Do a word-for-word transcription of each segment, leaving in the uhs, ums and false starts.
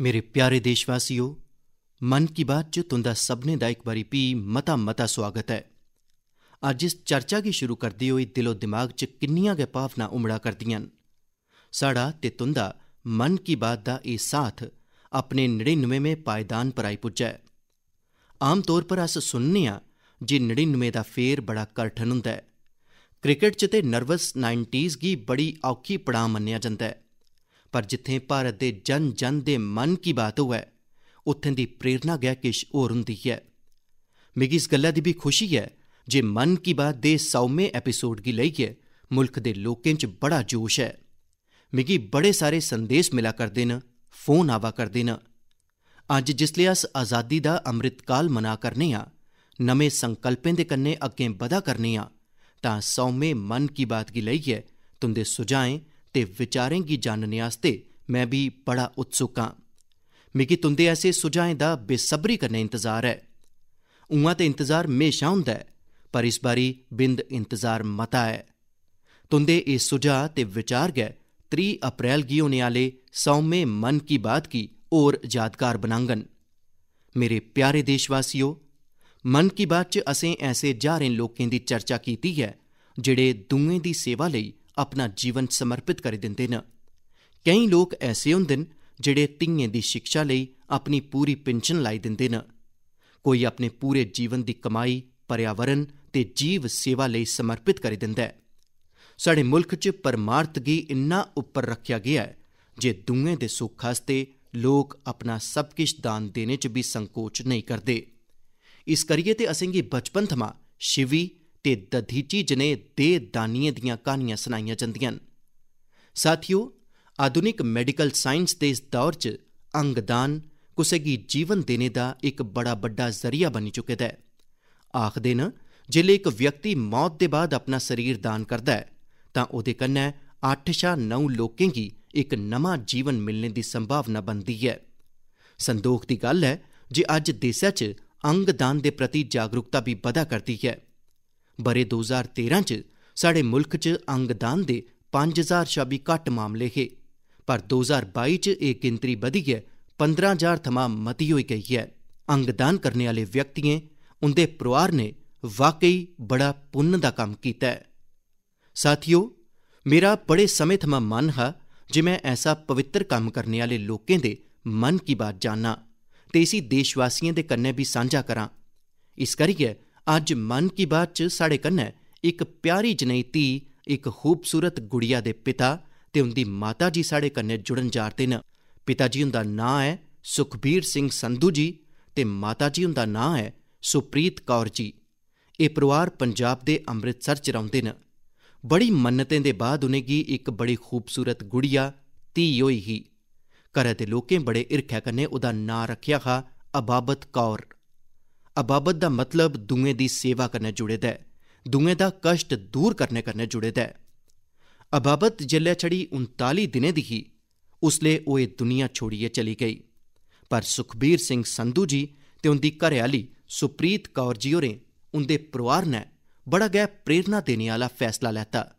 मेरे प्यारे देशवासियो, मन की बात च तुं'दा सभनें दा इक बारी फ्ही मता-मता सुआगत ऐ। अज्ज इस चर्चा गी शुरू करदे होई दिलो दिमाग च किन्नियां गै भावनां उमड़ा करदियां न। साढ़ा ते तुं'दा मन की बात दा एह् साथ अपने नड़िन्नमेमें पायदान पर आई पुज्जा ऐ। आमतौर पर अस सुनने आं जे नड़िन्नमें दा फेर बड़ा करठन होंदा ऐ। क्रिकेट च ते नर्वस नाइंटीज़ गी बड़ी औखी पड़ांऽ मन्नेआ जंदा ऐ, पर जित्थें भारत दे जन-जन दे मन की बात होऐ, उत्थें दी प्रेरणा गै किश होर होंदी ऐ। मिगी इस गल्ला दी बी खुशी ऐ जे मन की बात दे सौमें एपिसोड गी लेइयै मुल्ख दे लोकें च बड़ा जोश ऐ। मिगी बड़े सारे संदेश मिला करदे न, फोन आवा करदे न। अज्ज जिसलै अस आजादी दा अमृतकाल मना करने आं, नमें संकल्पें दे कन्नै अग्गें बधा करने आं, तां सौमें मन की बात गी लेइयै तुं'दे सुझाएं ते विचारें गी जानने आस्तै में बी बड़ा उत्सुक आं। मिगी तुं'दे ऐसे सुझाएं दा बेसब्री कन्नै इंतजार ऐ। उ'आं ते इंतजार म्हेशां होंदा ऐ, पर इस बारी बिंद इंतजार मता ऐ। तुं'दे एह् सुझाऽ ते विचार गै त्रीह् अप्रैल गी होने आह्ले सौमें मन की बात गी होर यादगार बनाङन। मेरे प्यारे देशवासियो, मन की बात च असें ऐसे ज्हारें लोकें दी चर्चा कीती ऐ जेह्ड़े दूएं दी सेवा लेई अपना जीवन समर्पित करी दिंदे न। केईं लोक ऐसे होंदे न जेह्ड़े धियें दी शिक्षा लेई अपनी पूरी पिन्शन लाई दिंदे न। कोई अपने पूरे जीवन दी कमाई पर्यावरण ते जीव सेवा लेई समर्पित करी दिंदा ऐ। साढ़े मुल्ख च परमार्थ गी इन्ना उप्पर रक्खेआ गेआ ऐ जे दूएं दे सुख आस्तै लोक अपना सब किश दान देने च बी संकोच नेईं करदे। इस करियै ते असेंगी बचपन थमां शिवी ते दधीची जनेह् देह दानियें दियां क्हानियां सनाइयां जंदियां न। साथियो, आधुनिक मेडिकल साइंस दे इस दौर च अंगदान कुसै गी जीवन देने दा इक बड़ा बड्डा जरिया बनी चुके दा ऐ। आखदे न, जिसलै इक व्यक्ति मौत दे बाद अपना शरीर दान करदा ऐ, तां ओह्दे कन्नै अट्ठ शा नौ लोकें गी इक नमां जीवन मिलने दी संभावना बनदी ऐ। संदोख दी गल्ल ऐ जे अज्ज देसै च अंगदान दे प्रति जागरूकता बी बधा करदी ऐ। ब'रे दो ज्हार तेरां च साढ़े मुल्क च अंगदान दे पंज ज्हार शा बी घट्ट मामले हे, पर दो ज्हार बाई च एह् गिनतरी बधियै पंदरां ज्हार थमां मती होई गेई ऐ। अंगदान करने आह्ले व्यक्तियें, उं'दे परोआर ने वाकई बड़ा पुन्न दा कम्म कीता ऐ। साथियो, मेरा बड़े समें थमां मन हा जे में ऐसा पवित्र कम्म करने आह्ले लोकें दे मन की बात जानना ते इसी देशवासियें दे कन्नै बी सांझा करां। इस करियै अज्ज मन की बात च साढ़े कन्नै इक प्यारी जनेही धी, इक खूबसूरत गुड़िया दे पिता ते उं'दी माता जी साढ़े कन्नै जुड़न जा'रदे न। पिता जी हुंदा नांऽ ऐ सुखबीर सिंह संधू जी ते माता जी हुंदा नांऽ ऐ सुप्रीत कौर जी। एह् परोआर पंजाब दे अमृतसर च रौंह्दे न। बड़ी मन्नतें दे बाद उ'नेंगी इक बड़ी खूबसूरत गुड़िया, धी, होई ही। घरै दे लोकें बड़े हिरखै कन्नै ओह्दा नांऽ रक्खेआ हा अबाबत कौर। अबाबत दा मतलब दूएं दी सेवा कन्नै जुड़े दा ऐ, दूएं दा कश्ट दूर करने कन्नै जुड़े दा ऐ। अबाबत जिसलै छड़ी उनताली दिनें दी ही, उसलै ओह् एह् दुनिया छोड़ियै चली गेई। पर सुखबीर सिंह संधू जी ते उं'दी घरैआह्ली सुप्रीत कौर जी होरें, उं'दे परोआर ने बड़ा गै प्रेरणा देने आह्ला फैसला लैता।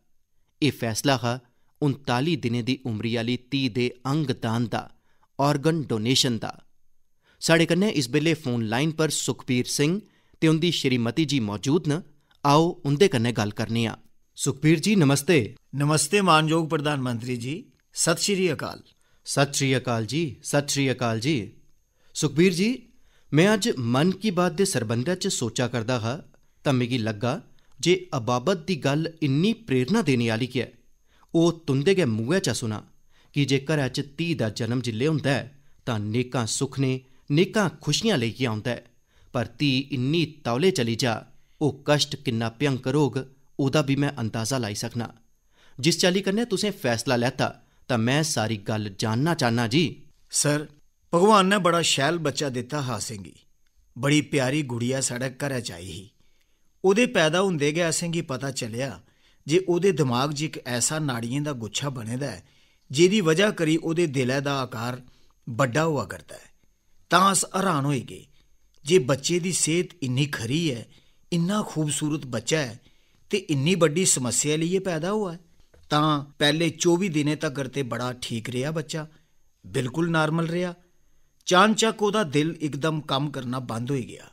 एह् फैसला हा उनताली दिनें दी उमरी आह्ली धी दे अंग दान दा, organ donation दा। साढ़े कन्नै इस बेल्लै फोन लाइन पर सुखबीर सिंह ते उं'दी श्रीमती जी मौजूद न। आओ, उं'दे कन्नै गल्ल करने आं। सुखबीर जी, नमस्ते। नमस्ते, मानयोग प्रधानमंत्री जी। सत श्री अकाल। सत श्री अकाल जी, सत श्री अकाल जी। सुखबीर जी, में अज्ज मन की बात दे सरबंधै च सोचा करदा हा, तां मिगी लग्गा जे अबाबत दी गल्ल इन्नी प्रेरणा देने आह्ली ऐ, ओह् तुं'दे गै मुंहै चा सुनां, की जे घरै च धी दा जन्म जिसलै होंदा ऐ, तां नेकां सुखने, नेकां खुशियां लेइयै औंदा ऐ, पर धी इन्नी तौले चली जा, ओह् कश्ट किन्ना भयंकर होग, ओह्दा बी में अंदाजा लाई सकनां। जिस चाल्ली कन्नै तुसें फैसला लैता, तां में सारी गल्ल जानना चाह्न्नां जी। सर, भगवान ने बड़ा शैल बच्चा दित्ता हा असेंगी। बड़ी प्यारी गुड़िया साढ़े घरै च आई ही। ओह्दे पैदा होंदे गै असेंगी पता चलेआ जे ओह्दे दमाग च इक ऐसा नाड़ियें दा गुच्छा बने दा ऐ, जेह्दी वजह करी ओह्दे दिलै दा आकार बड्डा होआ करदा ऐ। तां अस हैरान होई गे जे बच्चे दी सेह्त इन्नी खरी ऐ, इन्ना खूबसूरत बच्चा ऐ, ते इन्नी बड्डी समस्या लेइयै पैदा होआ ऐ। तां पैह्ले चौबी दिनें तगर ते बड़ा ठीक रेहा बच्चा, बिल्कुल नार्मल रेहा, चानचक्क ओह्दा दिल इकदम कम्म करना बंद होई गेआ।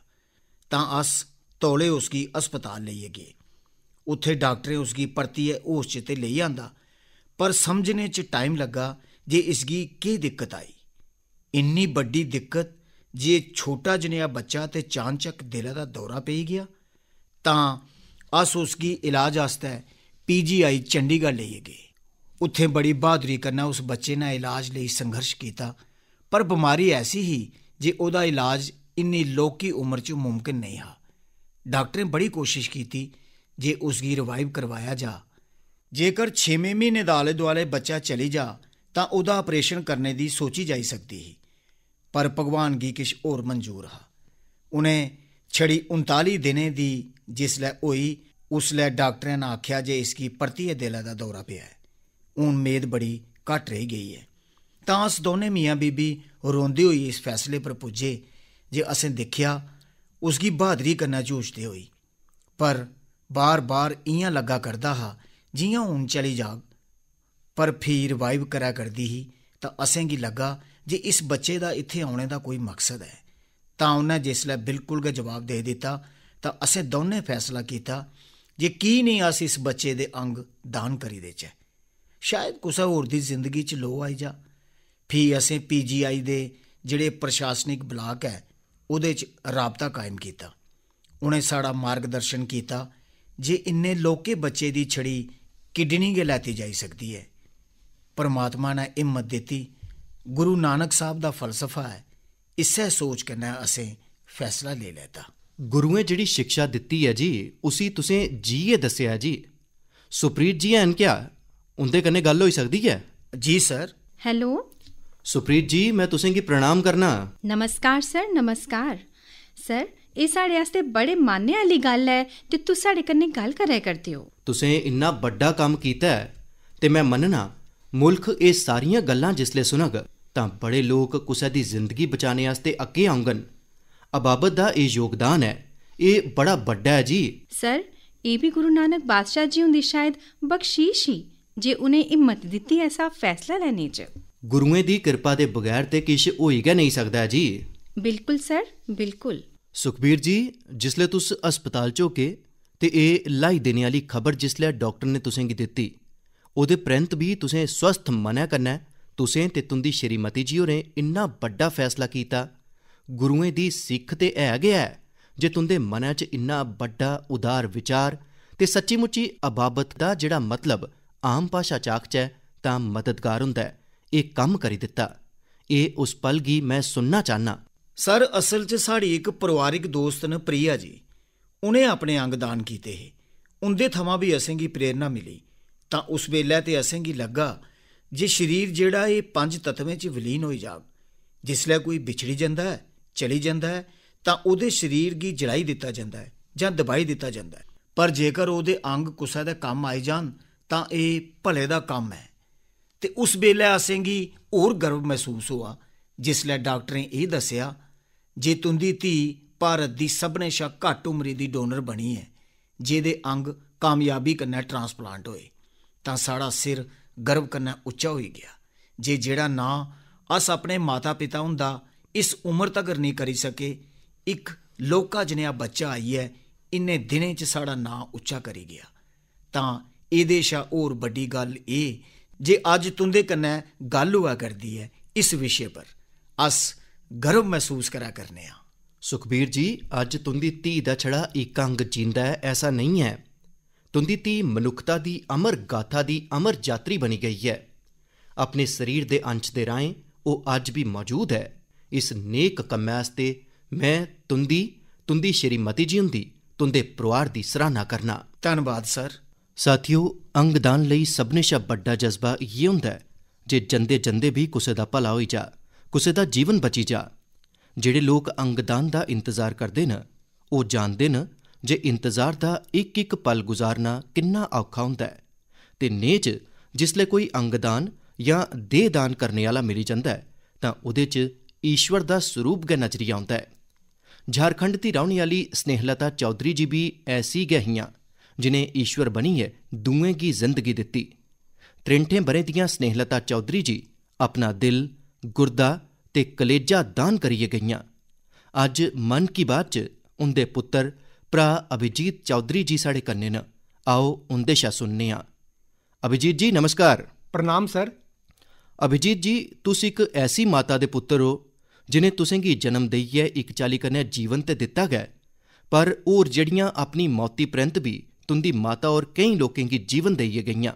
तां अस तौले उसगी अस्पताल लेइयै गे। उत्थै डाक्टरें उसगी परतियै होश च ते लेई आंदा, पर समझने च टाइम लग्गा जे इसगी केह् दिक्कत आई। इन्नी बड्डी दिक्कत जे छोटा जनेहा बच्चा ते चानचक्क दिलै दा दौरा पेई गेआ। तां अस उसगी इलाज आस्तै पीजीआई चंडीगढ़ लेइयै गे। उत्थें बड़ी बहादुरी कन्नै उस बच्चे ने इलाज लेई संघर्श कीता, पर बमारी ऐसी ही जे ओह्दा इलाज इन्नी लौह्की उम्र च मुमकन नेईं हा। डाक्टरें बड़ी कोशश कीती जे उसगी रिवाइव करवाया जा। जेकर छेमें म्हीने दा आले-दुआले बच्चा चली जा, तां ओह्दा ऑपरेशन करने दी सोची जाई सकदी ही, पर भगवान गी किश होर मंजूर हा। उ'नें छड़ी उनताली दिनें दी जिसलै होई, उसलै डाक्टरें ने आखेआ जे इसगी परतियै दिलै दा दौरा पेआ ऐ। हून मेद बड़ी घट्ट रेही गेई ऐ। तां अस दौनें मियां बीबी रोंदे होई इस फैसले पर पुज्जे जे असें दिक्खेआ उसगी बहादरी कन्नै जूझदे होई, पर बार-बार इ'यां लग्गा करदा हा जि'यां हून चली जाग। पर फ्ही रिवाइव करै करदी ही तां असेंगी लग्गा जे इस बच्चे दा इत्थै औने दा कोई मकसद ऐ। तां उ'न्नै जिसलै बिल्कुल गै जवाब देई दित्ता तां असें दौनें फैसला कीता जे की नेईं अस इस बच्चे दे अंग दान करी देचै। शायद कुसै होर दी जिंदगी च लोऽ आई जा। फ्ही असें पीजीआई दे जेह्ड़े प्रशासनिक ब्लाक ऐ, ओह्दे च राबता कायम कीता। उ'नें साढ़ा मार्गदर्शन कीता जे इन्ने लौह्के बच्चे दी छड़ी किडनी गै लैती जाई सकदी ऐ। परमात्मा ने हिम्मत दित्ती। गुरु नानक साहब दा फलसफा ऐ। इस्सै सोच कन्नै असें फैसला लेई लैता। गुरुएं जेह्ड़ी शिक्षा दित्ती ऐ जी, उसी तुसें जी गै दस्सेआ जी। सुप्रीत जी हैन क्या? उं'दे कन्नै गल्ल होई सकदी ऐ? जी सर। हेलो। सुप्रीत जी, में तुसें गी प्रणाम करना। नमस्कार सर, नमस्कार। सर, एह् साढ़े आस्तै बड़े मान्नै आह्ली गल्ल ऐ जे तुस साढ़े कन्नै गल्ल करै करदे ओ। तुसें इन्ना बड्डा कम्म कीता ऐ ते में मन्नना, मुल्ख एह् सारियां गल्लां जिसलै सुनग तां बड़े लोक कुसै दी जिंदगी बचाने आस्तै अग्गें औङन। अबाबत दा एह् योगदान ऐ, एह् बड़ा बड्डा ऐ जी। सर, एह् बी गुरु नानक बादशाह जी हुंदी शायद बख्शीश ही जे उ'नें हिम्मत दित्ती ऐसा फैसला लैने च। गुरुएं दी किरपा दे बगैर ते किश होई गै नेईं सकदा ऐ जी। बिल्कुल सर, बिल्कुल। सुखबीर जी, जिसलै तुस अस्पताल च होगे ते एह् ल्हाई देने आह्ली खबर जिसलै डाक्टर ने तुसेंगी दित्ती, ओह्दे परैंत बी तुसें स्वस्थ मनै कन्नै तुसें ते तुं'दी श्रीमती जी होरें इन्ना बड्डा फैसला कीता। गुरुएं दी सिक्ख ते है गै ऐ जे तुं'दे मनै च इन्ना बड्डा उदार विचार ते सच्ची-मुच्ची अबाबत दा जेह्ड़ा मतलब आम भाशा च आखचै तां मददगार होंदा ऐ, एह् कम्म करी दित्ता। एह् उस पल गी में सुनना चाह्न्नां। सर, असल च साढ़ी इक परोआरिक दोस्त न प्रिया जी, उ'नें अपने अंग दान कीते हे। उं'दे थमां बी असेंगी प्रेरणा मिली। तां उस बेल्लै ते असेंगी लग्गा जे शरीर जेह्ड़ा एह् पंज तत्वें च विलीन होई जाग। जिसलै कोई बिछड़ी जंदा ऐ, चली जंदा ऐ, तां ओह्दे शरीर गी जलाई दित्ता जंदा ऐ जां दबाई दित्ता जंदा ऐ। पर जेकर ओह्दे अंग कुसै दे कम्म आई जान, तां एह् भले दा कम्म ऐ। ते उस बेल्लै असेंगी होर गर्व मसूस होआ जिसलै डाक्टरें एह् दस्सेआ जे तुं'दी धी भारत दी सभनें शा घट्ट उमरी दी डोनर बनी ऐ, जेह्दे अंग कामयाबी कन्नै ट्रांसप्लांट होए। तां साढ़ा सिर गर्व कन्नै उच्चा होई गेआ जे जेह्ड़ा नांऽ अस अपने माता-पिता हुंदा इस उमर तगर नेईं करी सके, इक लौह्का जनेहा बच्चा आइयै इन्ने दिनें च साढ़ा नांऽ उच्चा करी गेआ। तां एह्दे शा होर बड्डी गल्ल एह् जे अज्ज तुं'दे कन्नै गल्ल होआ करदी ऐ इस विशे पर। अस गर्व मसूस करा करने आं। सुखबीर जी, अज्ज तुं'दी धी दा छड़ा इक अंग जींदा ऐ, ऐसा नेईं ऐ। तुं'दी धी मनुक्खता दी अमर गाथा दी अमर जात्री बनी गेई ऐ। अपने शरीर दे अंश दे राहें ओह् अज्ज बी मौजूद ऐ। इस नेक कम्मै आस्तै में तुं'दी, तुं'दी श्रीमती जी हुंदी, तुं'दे परोआर दी सराह्ना करना। धन्नवाद सर। साथियो, अंगदान लेई सभनें शा बड्डा जज्बा इ'यै होंदा ऐ जे जंदे-जंदे बी कुसै दा भला होई जा, कुसै दा जीवन बची जा। जेह्ड़े लोक अंगदान दा इंतजार करदे न, ओह् जानदे न जे इंतजार दा इक-इक पल गुजारना किन्ना औखा होंदा ऐ। ते नेह् च जिसलै कोई अंगदान जां देह दान करने आह्ला मिली जंदा ऐ, तां ओह्दे च ईश्वर दा स्वरूप गै नजरी औंदा ऐ। झारखंड दी रौह्ने आह्ली स्नेहलता चौधरी जी बी ऐसी गै हियां, जिनें ईश्वर बनियै दूएं गी जिंदगी दित्ती। त्रेंठें ब'रें दियां स्नेहलता चौधरी जी अपना दिल, गुर्दा ते कलेजा दान करियै गेइयां। अज्ज मन की बात च उं'दे पुत्तर भ्रा अभिजीत चौधरी जी साढ़े कन्नै न। आओ उं'दे शा सुनने आं। अभिजीत जी, नमस्कार। प्रणाम सर। अभिजीत जी, तुस इक ऐसी माता दे पुत्तर ओ जि'नें तुसेंगी जन्म देइयै इक चाल्ली कन्नै जीवन ते दित्ता गै, पर होर जेह्ड़ियां अपनी मौती परैंत बी तुं'दी माता होर केईं लोकें गी जीवन देइयै गेइयां।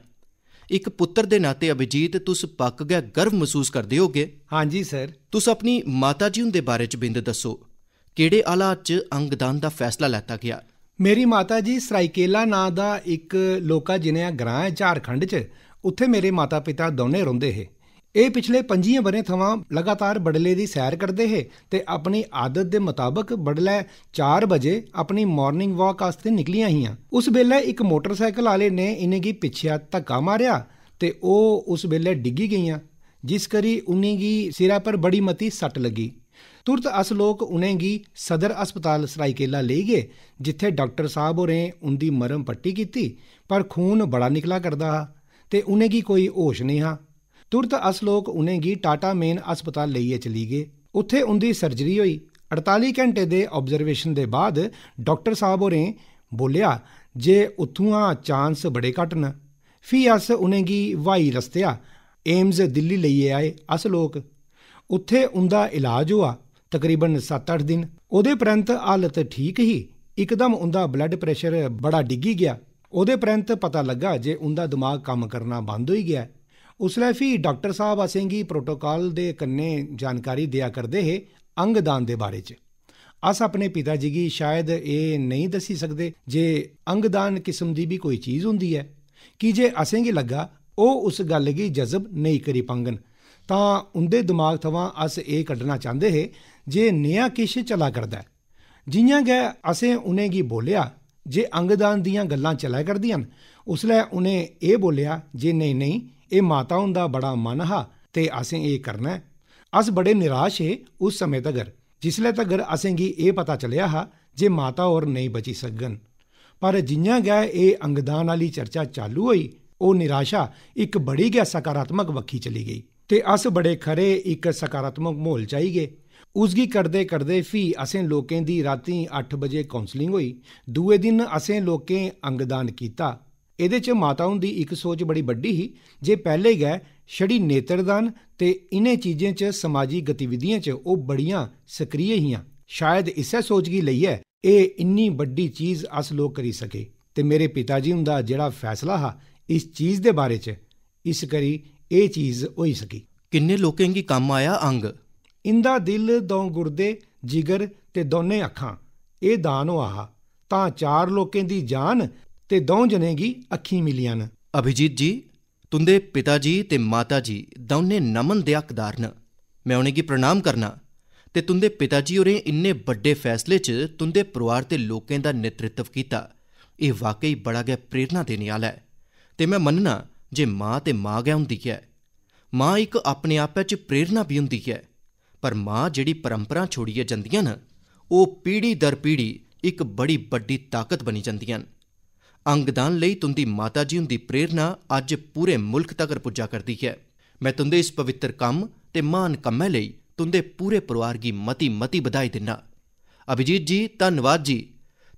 इक पुत्तर दे नाते अभिजीत, तुस पक्क गै गर्व मसूस करदे होगे। हां जी सर। तुस अपनी माता जी हुंदे बारे च बिंद दस्सो, केह्ड़े हालात च अंगदान दा फैसला लैता गेआ? मेरी माता जी सराईकेला नांऽ दा इक लौह्का जनेहा ग्रांऽ ऐ झारखंड च, उत्थै मेरे माता पिता दौनें रौंह्दे हे। एह् पिछले पंजियें ब'रें थमां लगातार बडले दी सैर करदे हे ते अपनी आदत दे मताबक बडलै चार बजे अपनी morning walk आस्तै निकलियां हियां। उस बेल्लै इक मोटरसाइकल आह्ले ने इ'नेंगी पिच्छेआ धक्का मारेआ ते ओह् उस बेल्लै डिग्गी गेइयां, जिस करी उ'नेंगी सिरै पर बड़ी मती सट्ट लग्गी। तुरत अस लोक उ'नेंगी सदर अस्पताल सराईकेला लेई गे, जित्थै डाक्टर साह्ब होरें उं'दी मरम पट्टी कीती, पर खून बड़ा निकला करदा हा ते उ'नेंगी कोई होश नेईं हा। तुरत अस लोक उ'नेंगी टाटा मेन अस्पताल लेइयै चली गे। उत्थै उं'दी सर्जरी होई। अड़ताली घैंटे दे ऑब्जर्वेशन दे बाद डाक्टर साह्ब होरें बोल्लेआ जे उत्थुआं चांस बड़े घट्ट न। फ्ही अस उ'नेंगी ब्हाई रस्तेआ एम्स दिल्ली लेइयै आए अस लोक। उत्थै उं'दा इलाज होआ तकरीबन सत्त अट्ठ दिन। ओह्दे परैंत हालत ठीक ही। इकदम उं'दा ब्लड प्रैशर बड़ा डिग्गी गेआ। ओह्दे परैंत पता लग्गा जे उं'दा दमाग कम्म करना बंद होई गेआ ऐ। उसलै फ्ही डाक्टर साह्ब असेंगी प्रोटोकाल दे कन्नै जानकारी देआ करदे हे अंगदान दे बारे च। अस अपने पिता जी गी शायद एह् नेईं दस्सी सकदे जे अंगदान किस्म दी बी कोई चीज होंदी ऐ, की जे असेंगी लग्गा ओह् उस गल्ल गी जज़ब नेईं करी पाङन, तां उं'दे दमाग थमां अस एह् कड्ढना चांह्दे हे जे नेहा किश चला करदा ऐ। जि'यां गै असें उ'नेंगी बोल्लेआ जे अंगदान दियां गल्लां चलै करदियां न, उसलै उ'नें एह् बोल्लेआ जे नेईं, नेईं, एह् माता हुंदा बड़ा मन हा ते असें एह् करना ऐ। अस बड़े निराश हे उस समें तगर, जिसलै तगर असेंगी एह् पता चलेआ हा जे माता होर नेईं बची सकडन। पर जि'यां गै एह् अंगदान आह्ली चर्चा चालू होई, ओह् निराशा इक बड़ी गै सकारात्मक बक्खी चली गेई ते अस बड़े खरे इक सकारात्मक म्हौल च आई गे। उसगी करदे करदे फ्ही असें लोकें दी रातीं अट्ठ बजे काउंसलिंग होई। दूए दिन असें लोकें अंगदान कीता। एह्दे च माता हुंदी इक सोच बड़ी बड्डी ही जे पैह्ले गै छड़ी नेत्रदान ते इ'नें चीजें च समाजी गतिविधियें च ओह् बड़ियां सक्रिय हियां। शायद इस्सै सोच गी लेइयै एह् इन्नी बड्डी चीज अस लोक करी सके ते मेरे पिता जी हुंदा जेह्ड़ा फैसला हा इस चीज दे बारे च, इस करी एह् चीज होई सकी। किन्ने लोकें गी कम्म आया अंग? इं'दा दिल, दौं गुर्दे, जिगर ते दौनें अक्खां, एह् दान होआ हा। तां चार लोकें दी जान ते दौं जनें गी अक्खीं मिलियां न। अभिजीत जी, तुं'दे पिता जी ते माता जी दौनें नमन दे हकदार न। में उ'नेंगी प्रणाम करना ते तुं'दे पिता जी होरें इन्ने बड्डे फैसले च तुं'दे परोआर दे लोकें दा नेतृत्व कीता। एह् वाकई बड़ा गै प्रेरणा देने आह्ला ऐ ते में मन्नना जे मां ते मां गै होंदी ऐ। मां इक अपने आपै च प्रेरणा बी होंदी ऐ, पर मां जेह्ड़ी परंपरां छोड़ियै जंदियां न, ओह् पीढ़ी दर पीढ़ी इक बड़ी बड्डी ताकत बनी जंदियां न। अंगदान लेई तुं'दी माता जी हुंदी प्रेरणा अज्ज पूरे मुल्ख तगर पुज्जा करदी ऐ। में तुं'दे इस पवित्तर कम्म ते म्हान कम्मै लेई तुं'दे पूरे परोआर गी मती-मती बधाई दिन्ना। अभिजीत जी, धन्नवाद जी,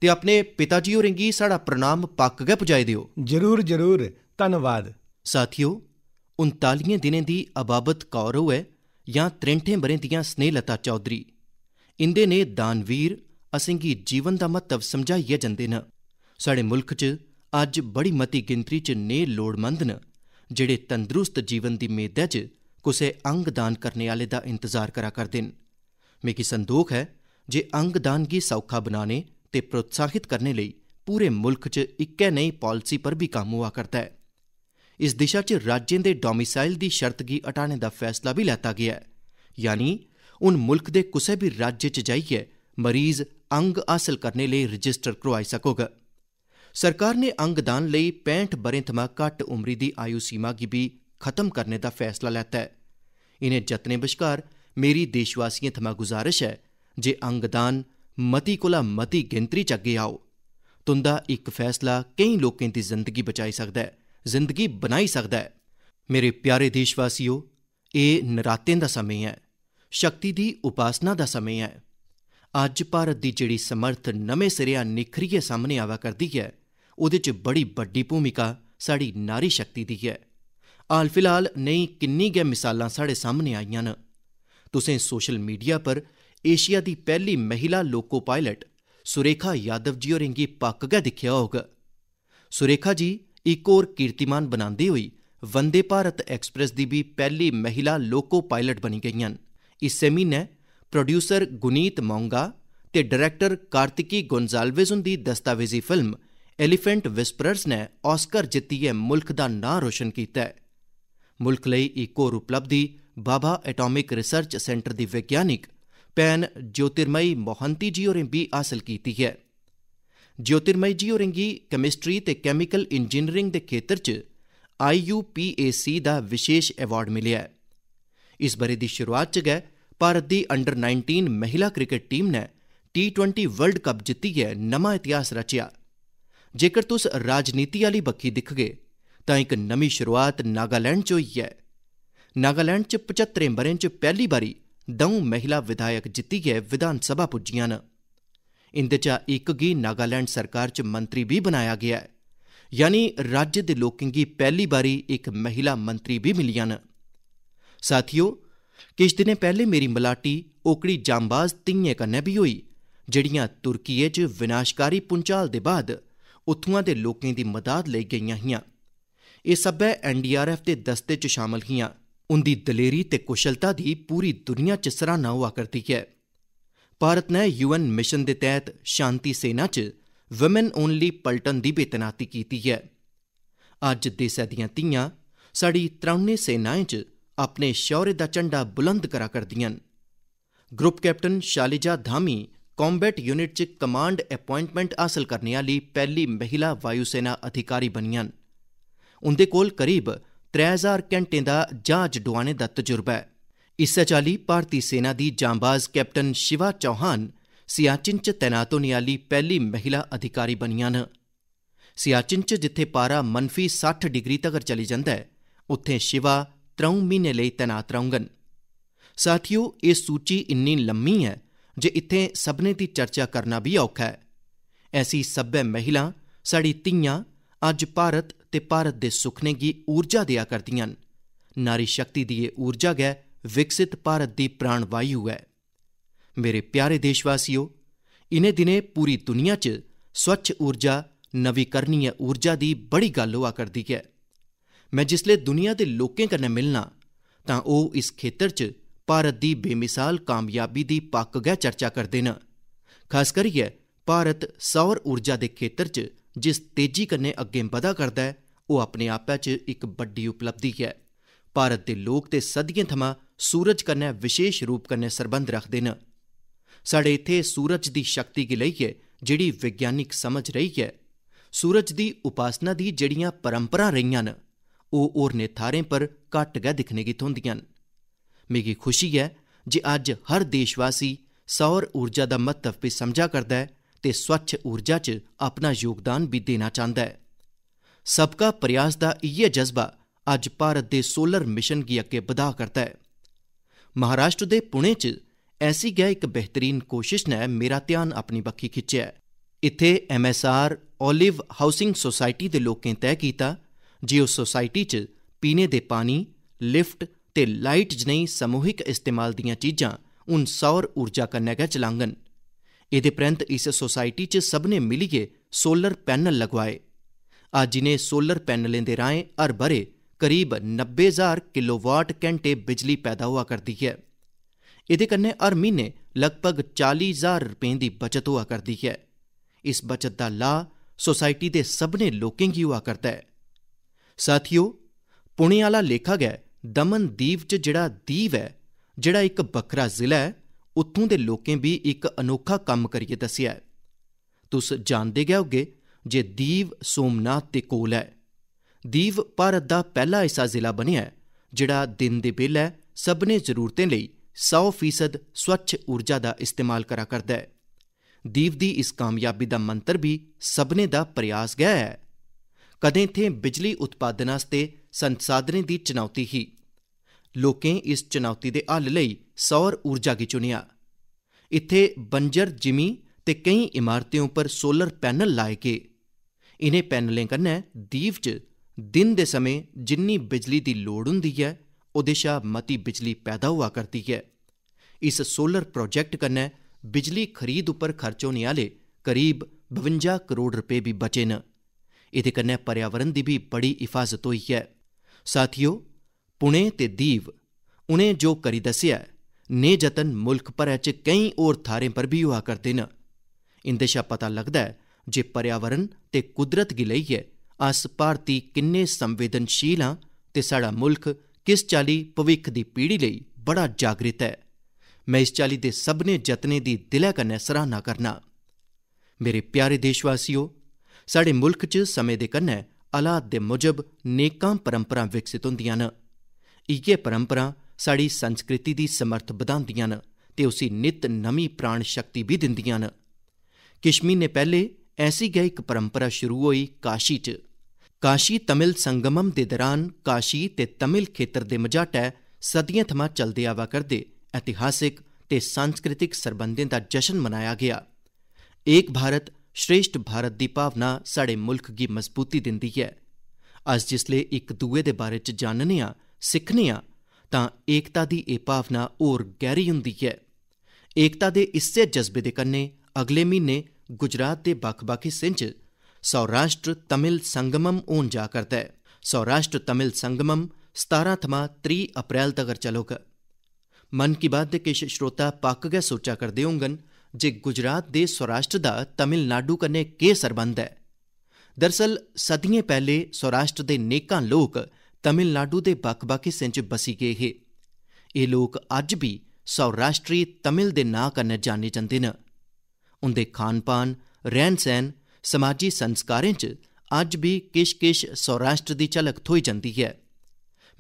ते अपने पिता जी होरें गी साढ़ा प्रणाम पक्क गै पुजाई देओ। जरूर, जरूर, धन्नवाद। साथियो, उनतालियें दिनें दी अबाबत कौर होऐ जां त्रेंठें ब'रें दियां स्नेहलता चौधरी, इं'दे नेह् दानवीर असेंगी जीवन दा म्हत्तव समझाइयै जंदे न। साढ़े मुल्ख च अज्ज बड़ी मती गिनतरी च नेह् लोड़मंद न, जेह्ड़े तंदरुस्त जीवन दी मेदै च कुसै अंग दान करने आह्ले दा इंतजार करा करदे न। मिगी संदोख ऐ जे अंग दान गी सौखा बनाने ते प्रोत्साहित करने लेई पूरे मुल्ख च इक्कै नेही पालसी पर बी कम्म होआ करदा ऐ। इस दिशा च राज्यें दे डोमिसाइल दी शर्त गी हटाने दा फैसला बी लैता गेआ ऐ, यानी हून मुल्ख दे कुसै बी राज्य च जाइयै मरीज अंग हासल करने लेई रजिस्टर करोआई सकोग। सरकार ने अंगदान लेई पैंह्ठ ब'रें थमां घट्ट उमरी दी आयु सीमा गी बी खत्म करने दा फैसला लैता ऐ। इ'नें जतनें बश्कार मेरी देशवासियें थमां गुजारिश ऐ जे अंगदान मती कोला मती गिनतरी च अग्गें आओ। तुं'दा इक फैसला केईं लोकें दी जिंदगी बचाई सकदा ऐ, जिंदगी बनाई सकदा ऐ। मेरे प्यारे देशवासियो, एह् नरातें दा समें ऐ। शक्ति दी उपासना दा समें ऐ। अज्ज भारत दी जेह्ड़ी समर्थ नमें सिरेआ निखरियै सामने आवा करदी ऐ, ओह्दे च बड़ी बड्डी भूमिका साढ़ी नारी शक्ति दी ऐ। हाल फिलहाल नेही किन्नी गै मिसालां साढ़े सामने आइयां न। तुसें सोशल मीडिया पर एशिया दी पैह्ली महिला लोको पायलट सुरेखा यादव जी होरें गी पक्क गै दिक्खेआ होग। सुरेखा जी इक होर कीर्तिमान बनांदे होई वंदे भारत एक्सप्रेस दी बी पैह्ली महिला लोको पायलट बनी गेइयां न। इस्सै म्हीनै प्रोड्यूसर गुनीत मोंगा ते डायरेक्टर कार्तिकी गोंजाल्विस हुंदी दस्तावेजी फिल्म एलिफेंट विस्परर्स ने ऑस्कर जित्तियै मुल्ख दा नांऽ रोशन कीता ऐ। मुल्ख लेई इक होर उपलब्धि बाबा एटॉमिक रिसर्च सेंटर दी वैज्ञानिक भैन ज्योतिर्मयी मोहंती जी होरें बी हासल कीती ऐ। ज्योतिर्मयी जी होरें गी केमिस्ट्री ते केमिकल इंजीनियरिंग दे खेतर च आई यू पी ए सी दा विशेष अवार्ड मिलेआ ऐ। इस ब'रे दी शुरुआत च गै भारत दी अंडर नाइनटीन महिला क्रिकेट टीम ने टी ट्वेंटी वर्ल्ड कप जित्तियै नमां इतिहास रचेआ। जेकर तुस राजनीति आह्ली बक्खी दिखगे, तां इक नमीं शुरुआत नागालैंड च होई ऐ। नागालैंड च पचत्तरें ब'रें च पैह्ली बारी द'ऊं महिला विधायक जित्तियै विधान सभा पुज्जियां न। इंदे चा इक गी नागालैंड सरकार च मंत्री बी बनाया गेआ ऐ, यानी राज्य दे लोकें गी पैह्ली बारी इक महिला मंत्री बी मिलियां न। साथियो, किश दिनें पैह्ले मेरी मलाटी ओकड़ी जांबाज धियें कन्नै बी होई, जेह्ड़ियां तुर्किये च विनाशकारी भुंचाल दे बाद उत्थुआं दे लोकें दी मदाद लेई गेइयां हियां। एह् सब्भै एन डी आर एफ दे दस्ते च शामल हियां। उंदी दलेरी ते कुशलता दी पूरी दुनिया च सराह्ना होआ करदी ऐ। भारत ने यू एन मिशन दे तैह्त शांति सेना च वुमेन ओनली पलटन दी बी तैनाती कीती ऐ। अज्ज देसै दियां धियां साढ़ी त्रौनें सेनाएं च अपने शौर्य दा झंडा बुलंद करा करदियां न। Group captain Shalija Dhami combat unit च कमांड अपॉइंटमेंट हासल करने आह्ली पैह्ली महिला वायुसेना अधिकारी बनियां न। उं'दे कोल करीब त्रै ज्हार घैंटें दा ज्हाज डुआने दा तजुर्बा ऐ। इस्सै चाल्ली भारती सेना दी जांबाज कैप्टन शिवा चौहान सियाचिन च तैनात होने आह्ली पैह्ली महिला अधिकारी बनियां न। सियाचिन च जित्थै पारा मनफी सट्ठ डिग्री तगर चली जंदा ऐ, उत्थै शिवा त्र'ऊं म्हीनें लेई तैनात रौह्ङन। साथियो, एह् सूची इन्नी लम्मी ऐ जे इत्थै सभनें दी चर्चा करना बी औखा ऐ। ऐसी सब्भै महिलां, साढ़ी धियां, अज्ज भारत ते भारत दे सुखनें गी ऊर्जा देआ करदियां न। नारी शक्ति दी एह् ऊर्जा गै विकसित भारत दी प्राणवायु ऐ। मेरे प्यारे देशवासियो, इ'नें दिनें पूरी दुनिया च स्वच्छ ऊर्जा, नवीकरणीय ऊर्जा दी बड़ी गल्ल होआ करदी ऐ। में जिसलै दुनिया दे लोकें कन्नै मिलना, तां ओह् इस खेतर च भारत दी बेमिसाल कामयाबी दी पक्क गै चर्चा करदे न। खास करियै भारत सौर ऊर्जा दे खेतर च जिस तेजी कन्नै अग्गें बधा करदा ऐ, ओह् अपने आपै च इक बड्डी उपलब्धि ऐ। भारत दे लोक ते सदियें थमां सूरज कन्नै विशेष रूप कन्नै सरबंध रखदे न। साढ़े इत्थै सूरज दी शक्ति गी लेइयै जेह्ड़ी वैज्ञानिक समझ रेही ऐ, सूरज दी उपासना दी जेह्ड़ियां परंपरां रेहियां न, ओह् होरनें थाह्रें पर घट्ट गै दिक्खने गी थ्होंदियां न। मिगी खुशी ऐ जे अज्ज हर देशवासी सौर ऊर्जा दा म्हत्तव बी समझा करदा ऐ ते स्वच्छ ऊर्जा च अपना योगदान बी देना चांह्दा ऐ। सबका प्रयास दा इ'यै जज्बा अज्ज भारत दे सोलर मिशन गी अग्गें बधा करदा ऐ। महाराष्ट्र दे पुणे च ऐसी गै इक बेहतरीन कोशश ने मेरा ध्यान अपनी बक्खी खिच्चेआ ऐ। इत्थै M S R Olive Housing Society दे लोकें तय कीता जे ओह् सोसाइटी च पीने दे पानी, लिफ्ट ते लाइट जनेही सामूहिक इस्तेमाल दियां चीजां हून सौर ऊर्जा कन्नै गै चलाङन। एह्दे परैंत इस सोसाइटी च सभनें मिलियै सोलर पैनल लगवाए। अज्ज इ'नें सोलर पैनलें दे राहें हर ब'रे करीब नब्बे ज्हार किलोवाट घैंटे बिजली पैदा होआ करदी ऐ। एह्दे कन्नै हर म्हीने लगभग चाली ज्हार रपें दी बचत होआ करदी ऐ। इस बचत दा लाह् सोसाइटी दे सभनें लोकें गी होआ करदा ऐ। साथियो, पुणे आह्ला लेखा गै दमन दीव च जेह्ड़ा दीव ऐ, जेह्ड़ा इक बक्खरा जिला ऐ, उत्थूं दे लोकें बी इक अनोखा कम्म करियै दस्सेआ ऐ। तुस जानदे गै होगे जे दीव सोमनाथ दे कोल ऐ। दीव भारत दा पैह्ला ऐसा जिला बनेआ ऐ जेह्ड़ा दिन दे बेल्लै सभनें जरूरतें लेई सौ फीसद स्वच्छ ऊर्जा दा इस्तेमाल करा करदा ऐ। दीव दी इस कामयाबी दा मंत्र बी सभनें दा प्रयास गै ऐ। कदें इत्थें बिजली उत्पादन आस्तै संसाधनें दी चुनौती ही, लोकें इस चुनौती दे हल लेई सौर ऊर्जा गी चुनेआ। इत्थै बंजर जिमीं ते केईं इमारतें उप्पर सोलर पैनल लाए गे। इ'नें पैनलें कन्नै दीव च दिन दे समें जिन्नी बिजली दी लोड़ होंदी ऐ, ओह्दे शा मती बिजली पैदा होआ करदी ऐ। इस सोलर प्रोजेक्ट कन्नै बिजली खरीद उप्पर खर्च होने आह्ले करीब बवंजा करोड़ रपेऽ बी बचे न। एह्दे कन्नै पर्यावरण दी बी बड़ी हिफाजत होई ऐ। साथियो, पुणे ते दीव, उ'नें जो करी दस्सेआ ऐ, नेह् जतन मुल्ख भरै च केईं होर थाह्रें पर बी होआ करदे न। इं'दे शा पता लगदा ऐ जे पर्यावरण ते कुदरत गी लेइयै अस भारती किन्ने संवेदनशील आं ते साढ़ा मुल्ख किस चाल्ली भविक्ख दी पीढ़ी लेई बड़ा जागृत ऐ। में इस चाल्ली दे सभनें जतनें दी दिलै कन्नै सराह्ना करना। मेरे प्यारे देशवासियो, साढ़े मुल्क च समें दे कन्नै हालात दे मुजब नेकां परंपरां विकसित होंदियां न। इ'यै परंपरां साढ़ी संस्कृति दी समर्थ बधांदियां न ते उसी नित नमीं प्राण शक्ति बी दिंदियां न। किश म्हीने पैह्ले ऐसी गै इक परंपरा शुरू होई काशी च। काशी तमिल संगमम दे दरान काशी ते तमिल खेतर दे मझाटै सदियें थमां चलदे आवा करदे ऐतिहासिक ते सांस्कृतिक सरबंधें दा जश्न मनाया गेआ। एक भारत श्रेष्ठ भारत दी भावना साढ़े मुल्ख गी मजबूती दिंदी ऐ। अस जिसलै इक दूए दे बारे च जानने आं, सिक्खने आं, तां एकता दी एह् भावना होर गैह्री होंदी ऐ। एकता दे इस्सै जज्बे दे कन्नै अगले म्हीने गुजरात दे बक्ख-बक्ख हिस्सें च सौराष्ट्र तमिल संगमम होन जा करदा ऐ। सौराष्ट्र तमिल संगमम सतारां थमां त्रीह् अप्रैल तगर चलग। मन की बात दे किश श्रोता पक्क गै सोचा करदे होङन जे गुजरात दे सौराष्ट्र दा तमिलनाडु कन्नै केह् सरबंध ऐ। दरअसल, सदियें पैह्ले सौराष्ट्र दे नेकां लोक तमिलनाडु दे बक्ख-बक्ख हिस्सें च बसी गे हे। एह् लोक अज्ज बी सौराष्ट्री तमिल दे नांऽ कन्नै जाने जंदे न। उं'दे खान-पान, रैह्न-सैह्न, समाजी संस्कारें च अज्ज बी किश-किश सौराष्ट्र दी झलक थ्होई जंदी ऐ।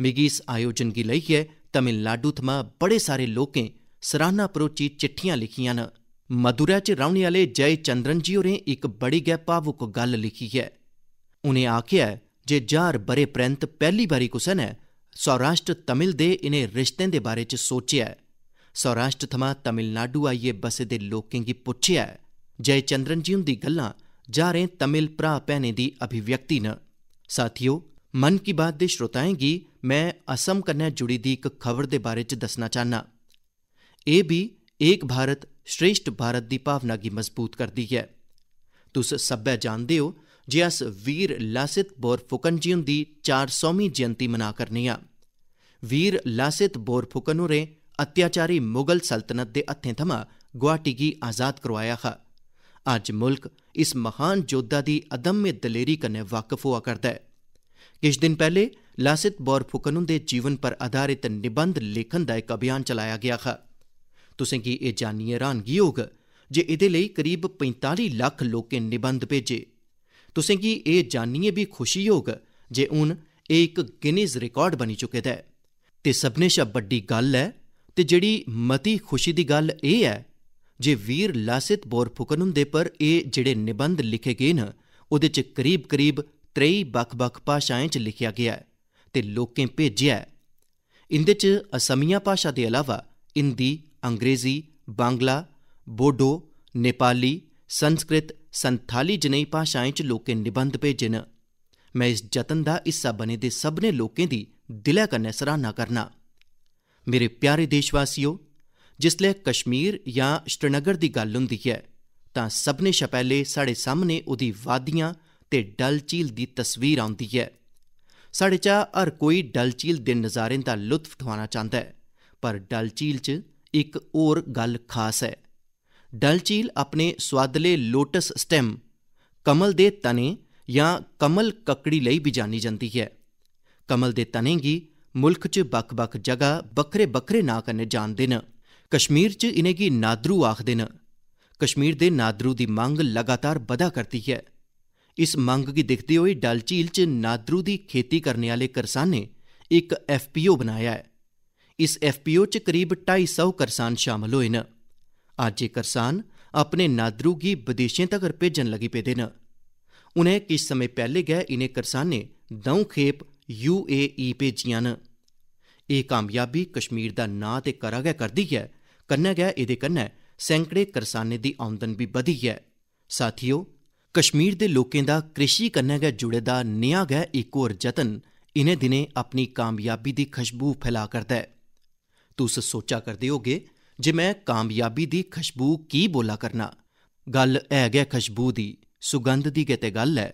मिगी इस आयोजन गी लेइयै तमिलनाडु थमां बड़े सारे लोकें सराह्ना भरोची चिट्ठियां लिखियां न। मदुरै च रौह्ने आह्ले जय चंद्रन जी होरें इक बड़ी गै भावुक गल्ल लिखी ऐ। उ'नें आखेआ ऐ जे ज्हार ब'रे परैंत पैह्ली बारी कुसै ने सौराष्ट्र तमिल दे इ'नें रिश्तें दे बारे च सोचेआ ऐ। सौराष्ट्र थमां तमिलनाडु आइयै बसे दे लोकें गी पुच्छेआ ऐ। जय चंद्रन जी हुंदी गल्लां ज्हारें तमिल भ्राऽ भैनें दी अभिव्यक्ति न। साथियो, मन की बात दे श्रोताएं गी में असम कन्नै जुड़ी दी इक खबर दे बारे च दस्सना चाह्न्नां। एह् बी एक भारत श्रेष्ठ भारत दी भावना गी मजबूत करदी ऐ। तुस सब्भै जानदे ओ जे अस वीर लासित बोरफुकन जी हुंदी चार सौमीं जयंती मना करने आं। वीर लासित बोरफुकन होरें अत्याचारी मुगल सल्तनत दे हत्थें थमां गुवाहाटी गी आजाद करोआया हा। अज्ज मुल्क इस महान योद्धा दी अदम्य दलेरी कन्नै वाकफ होआ करदा ऐ। किश दिन पैह्ले लासित बोरफुकन हुंदे जीवन पर आधारित निबंध लेखन दा इक अभियान चलाया गेआ हा। तुसें गी एह् जानियै र्हानगी होग जे एह्दे लेई करीब पंजताली लक्ख लोकें निबंध भेजे। तुसें गी एह् जानियै बी खुशी होग जे हून एह् इक गिनीज रिकार्ड बनी चुके दा ऐ। ते सभनें शा बड्डी गल्ल ऐ, ते जेह्ड़ी मती खुशी दी गल्ल एह् ऐ जे वीर लासित बोरफुकन हुंदे पर एह् जेह्ड़े निबंध लिखे गे न, ओह्दे च करीब-करीब त्रेई बक्ख-बक्ख भाशाएं च लिखेआ गेआ ऐ ते लोकें भेजेआ ऐ। इं'दे च असमिया भाशा दे अलावा हिंदी, अंग्रेजी, बांग्ला, बोडो, नेपाली, संस्कृत, संथाली जनेही भाशाएं च लोकें निबंध भेजे न। में इस जतन दा हिस्सा बने दे सभनें लोकें दी दिलै कन्नै सराह्ना करना। मेरे प्यारे देशवासियो, जिसलै कश्मीर जां श्रीनगर दी गल्ल होंदी ऐ, तां सभनें शा पैह्ले साढ़े सामने ओह्दी वादियां ते डल झील दी तस्वीर औंदी ऐ। साढ़े चा हर कोई डल झील दे नज़ारें दा लुत्फ ठुआना चांह्दा ऐ, पर डल झील च इक होर गल्ल खास ऐ। डल झील अपने सुआदले लोटस स्टेम, कमल दे तने जां कमल ककड़ी लेई बी जानी जंदी ऐ। कमल दे तनें गी मुल्ख च बक्ख-बक्ख जगह बक्खरे-बक्खरे नांऽ कन्नै जानदे न। कश्मीर च इ'नेंगी नादरू आखदे न। कश्मीर दे नादरू दी मंग लगातार बधा करदी ऐ। इस मंग गी दिखदे होई डल झील च नादरू दी खेती करने आह्ले करसानें इक F P O बनाया ऐ। इस F P O च करीब ढाई सौ करसान शामल होए न। अज्ज एह् करसान अपने नादरू गी बदेशें तगर भेजन लगी पेदे न। उ'नें किश समें पैह्ले गै इ'नें करसानें द'ऊं खेप U A E भेजियां न। एह् कामयाबी कश्मीर दा नांऽ ते करा गै करदी ऐ, कन्नै गै एह्दे कन्नै सैकड़े करसानें दी औंदन बी बधी ऐ। साथियो, कश्मीर दे लोकें दा कृषि कन्नै गै जुड़े दा नेहा गै इक होर जतन इ'नें दिनें अपनी कामयाबी दी खुशबू फैला करदा ऐ। तुस सोचा करदे होगे जे में कामयाबी दी खुशबू की बोला करना। गल्ल है गै खुशबू दी, सुगंध दी गै ते गल्ल ऐ।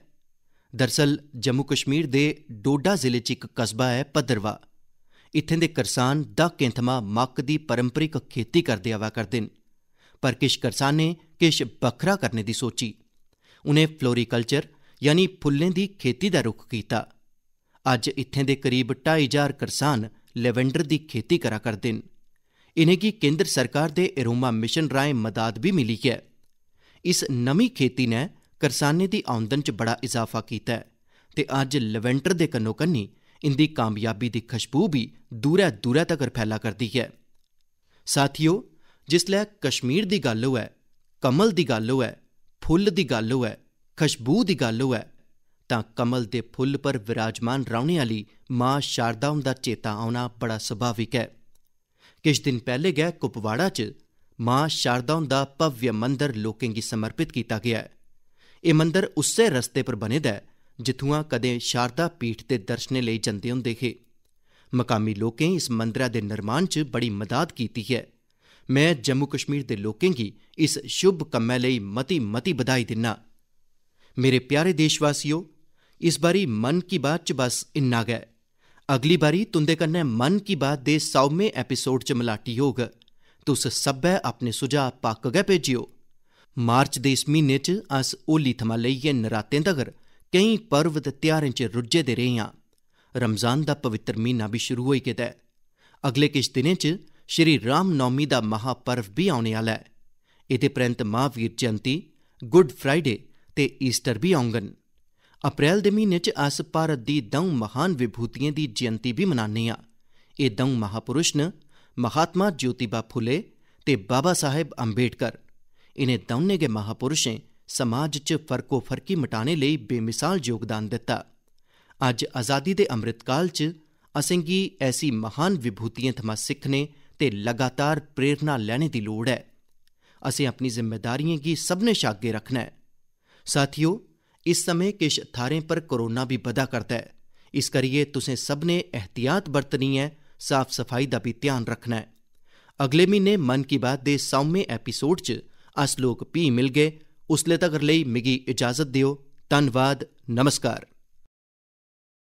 दरअसल जम्मू कश्मीर दे डोडा जिले च इक कस्बा ऐ भद्रवा। इत्थें दे करसान द्हाकें थमां मक्क दी पारंपरिक खेती करदे आवा करदे न, पर किश करसानें किश बक्खरा करने दी सोची। उ'नें फ्लोरीकल्चर यानी फुल्लें दी खेती दा रुख कीता। अज्ज इत्थें दे करीब ढाई ज्हार करसान लेवेंडर दी खेती करा करदे न। इ'नेंगी केंद्र सरकार दे एरोमा मिशन राहें मदाद बी मिली ऐ। इस नमीं खेती ने करसानें दी औंदन च बड़ा इजाफा कीता ऐ ते अज्ज लेवेंडर दे कन्नो-कन्नी इं'दी कामयाबी दी खुशबू बी दूरै-दूरै तगर फैला करदी ऐ। साथियो, जिसलै कश्मीर दी गल्ल होऐ, कमल दी गल्ल होऐ, फुल्ल दी गल्ल होऐ, खुशबू दी गल्ल होऐ, तां कमल दे फुल्ल पर विराजमान रौह्ने आह्ली मां शारदा हुंदा चेता औना बड़ा सुभाविक ऐ। किश दिन पैह्ले गै कुपवाड़ा च मां शारदा हुंदा भव्य मंदर लोकें गी समर्पित कीता गेआ ऐ। एह् मंदर उस्सै रस्ते पर बने दा ऐ जित्थुआं कदें शारदा पीठ दे दर्शनें लेई जंदे होंदे हे। मकामी लोकें इस मंदरै दे निर्माण च बड़ी मदाद कीती ऐ। में जम्मू कश्मीर दे लोकें गी इस शुभ कम्मै लेई मती-मती बधाई दिन्ना। मेरे प्यारे देशवासियो, इस बारी मन की बात च बस इन्ना गै। अगली बारी तुं'दे कन्नै मन की बात दे सौमें एपिसोड च मलाटी होग। तुस सब्भै अपने सुझाऽ पक्क गै भेजेओ। मार्च दे इस म्हीने च अस होली थमां लेइयै नरातें तगर केईं पर्व ते ध्यारें च रुज्झे दे रेह् आं। रमजान दा पवित्र म्हीना बी शुरू होई गेदा ऐ। अगले किश दिनें च श्री रामनौमी दा महापर्व बी औने आह्ला ऐ। एह्दे परैंत महावीर जयंती, गुड फ्राइडे ते ईस्टर बी औङन। अप्रैल दे म्हीने च अस भारत दी द'ऊं महान विभूतियें दी जयंती बी मनान्ने आं। एह् द'ऊं महापुरुष न, महात्मा ज्योतिबा फुले ते बाबा साहेब अम्बेडकर। इ'नें दौनें गै महापुरुषें समाज च फर्कोफर्की मटाने लेई बेमिसाल योगदान दित्ता। अज्ज आजादी दे अमृतकाल च असेंगी ऐसी महान विभूतियें थमां सिक्खने ते लगातार प्रेरणा लैने दी लोड़ ऐ। असें अपनी जिम्मेदारियें गी सभनें शा अग्गें रक्खना ऐ। साथियो, इस समें किश थाह्रें पर कोरोना बी बधा करदा ऐ, इस करियै तुसें सभनें एहतियात बरतनी ऐ, साफ सफाई दा बी ध्यान रक्खना ऐ। अगले म्हीने मन की बात दे सौमें एपिसोड च अस लोक फ्ही मिलगे। उसले तगर लेई मिगी इजाजत देओ। धन्नवाद। नमस्कार।